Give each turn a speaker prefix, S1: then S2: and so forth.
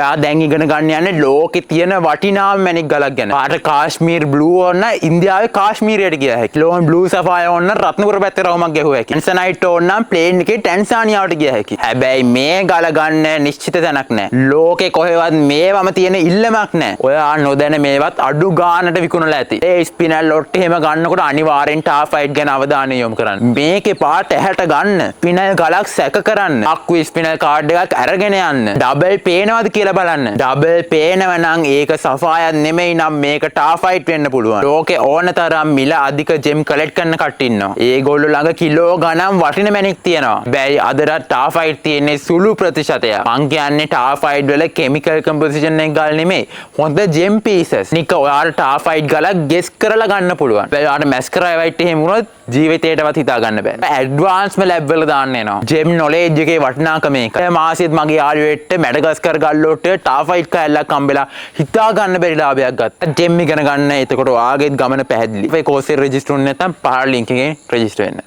S1: ඔයා දැන් ඉගෙන ගන්න යන්නේ ලෝකේ තියෙන වටිනාම මැණික් ගලක් ගැන. ඔයාට කාශ්මීර් බ්ලූ ඕන නම් ඉන්දියාවේ කාශ්මීරයට ගිය හැකි. ලෝන් බ්ලූ සෆයර් ඕන නම් රත්නපුර පැත්තේ රවුමක් ගැහුව හැකි. ටැන්සනයිට් ඕන නම් ප්ලේන් එකේ ටැන්සානියාවට ගිය හැකි. හැබැයි මේ ගල ගන්න නිශ්චිත තැනක් නෑ. ලෝකේ කොහෙවත් මේවම තියෙන ඉල්ලමක් නෑ. ඔයා නොදැන මේවත් අඩු ගානට විකුණලා ඇති. ඒ ස්පිනල් ලොට් එහෙම ගන්නකොට අනිවාර්යෙන් ටාෆයිට් ගැන අවධානය යොමු කරන්න. මේකේ පාට ඇහැට ගන්න. ස්පිනල් ගලක් සැක කරන්න. අක්කු ස්පිනල් කාඩ් එකක් අරගෙන යන්න. ඩබල් පේනවද කියලා බලන්න. ඩබල් පේනව නම් ඒක සෆයර් නෙමෙයි නම් මේක ටාෆයිට් වෙන්න පුළුවන්. ලෝකේ ඕන තරම් මිල අධික ජෙම් කලෙක්ට් කරන කට්ටිය ඉන්නවා. ඒගොල්ලෝ ළඟ කිලෝ ගණන් වටින මැණික් තියෙනවා. හැබැයි අදටත් ටාෆයිට් තියෙන්නේ සුළු ප්‍රතිශතයක්. මං කියන්නේ ටාෆයිට් වල කෙමිකල් කම්පොසිෂන් එක ගල් නෙමෙයි. හොඳ ජෙම් පීසස්. නික ඔයාට ටාෆයිට් ගලක් ගෙස් කරලා ගන්න පුළුවන්. හැබැයි ඔයාට මැස්කරයිට් එහෙම වුණොත් ජීවිතේටවත් හිතා ගන්න බෑ. ඇඩ්වාන්ස්ම ලැබ් වල දාන්න එනවා. ජෙම් නොලෙජ් එකේ වටිනාකම ඒක. ඒ මාසෙත් මගේ යාළුවෙක්ට මැඩගස්කර් ගල්ලොට්ට ටාෆයිට් කෑල්ලක් හම්බෙලා හිතා ගන්න බැරි ලාභයක් ගත්තා. ජෙම් ඉගෙන ගන්න. එතකොට ඔයාගේත් ගමන පැහැදිලි. ඒ කෝස් එක රෙජිස්ටර් වුනේ නැත්නම් පහළ ලින්ක් එකෙන් රෙජිස්ටර් වෙන්න.